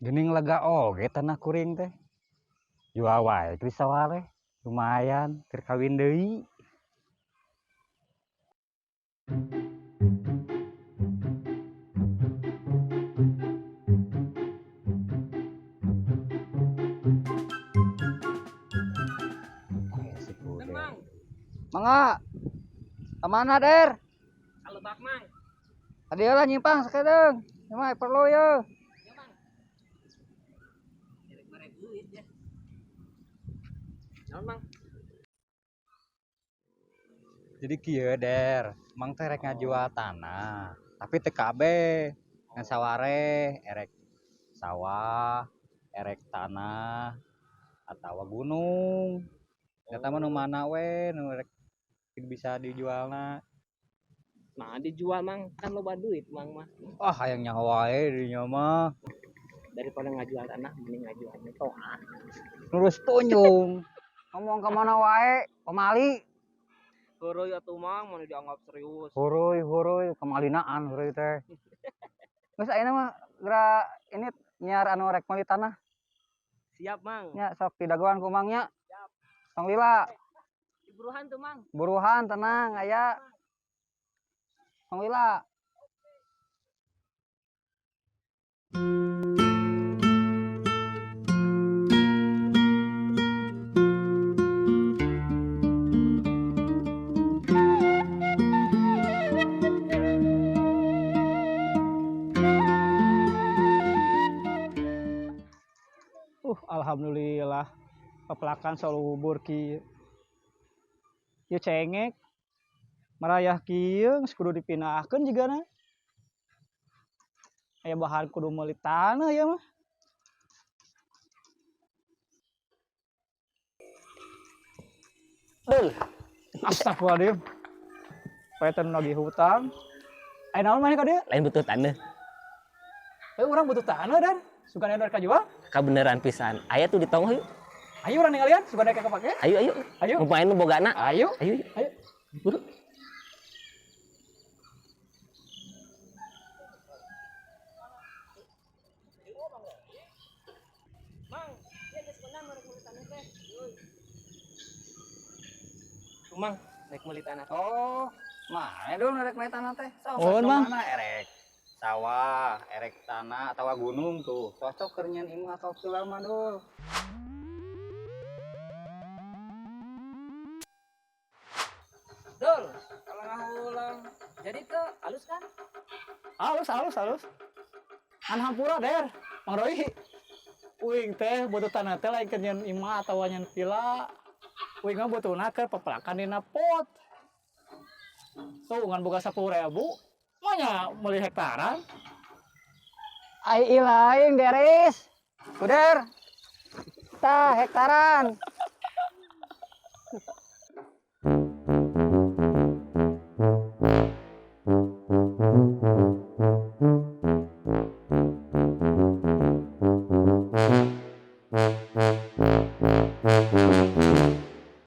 Geuning lega oge tanah kuring teh. Jual wae geus sawaleh, lumayan keur kawin deui. Mang. Mangga. Ka mana, Der? Ka lebak, Mang. Ka dieu lah nyimpang sakedeung. Ieu mah perlu yeuh. Ya, Mang. Erek mere duit ya. Naon, Mang? Jadi kieu, Der. Mang teh rek ngajual tanah, tapi teu kabeh. Ngan sawareh, erek sawah, erek tanah, atawa gunung. Eta mah nu mana we nu rek bisa dijualna. Nah, dijual, Mang, kan loba duit, Mang mah. Ah, hayang nyaho wae dinya mah. Daripada ngajual tanah mending ngajual mitoha. Lurus tunjung. Ngomong ka mana wae, pamali. Heureuy atuh, Mang, mun dianggap serius. Huruy huruy kemalinaan huruy teh. Geus ayeuna mah geura ini nyiar anu rek meuli tanah. Siap, Mang. Nya sok didagoan ku Mang nya. Siap. Tong lila. Buruhan tuh, Mang. Buruhan tenang aya. Tong lila. Alhamdulillah. Pepelakan salubur kieu. Ieu cengek marayah kieu geus kudu dipindahkeun jigana. Aya bahan kudu meuli tanah ieu mah. Dul. Astagfirullahaladzim. Paetan lagi hutang. Aya naon maneh ka dieu? Lain butuh tanah. Urang butuh tanah dan sugan aya nu jual. Kabeneran pisan. Aya tuh di tonggoh yuk. Ayo urang ninggalian, sugan aya kepake. Ayo ayo. Ayo. Lumayan nu bogana. Ayo. Ayo. Ayo. Buru. Mang, ieu geus menang rek meuli tanah teh. Tuh, Mang, rek meuli tanah. Oh, mana dulu rek meuli tanah teh? Sok, Oh, sok Mang. mana erek sawah, erek tanah atawa gunung tuh. Cocok keur nyeun imah atau villa mah dul. Dul, kalau ngahulang. Jadi tuh halus kan? Halus, halus, halus. An hampura Der, Mang Roi. Uing teh butuh tanah teh lain keur nyeun imah atawa nyeun villa. Uing mah butuhna keur pepelakan dina pot. Tuh ngan boga 10.000, mah nya meuli hektaran. Ai ilaing Deris. Kuder. Tah hektaran.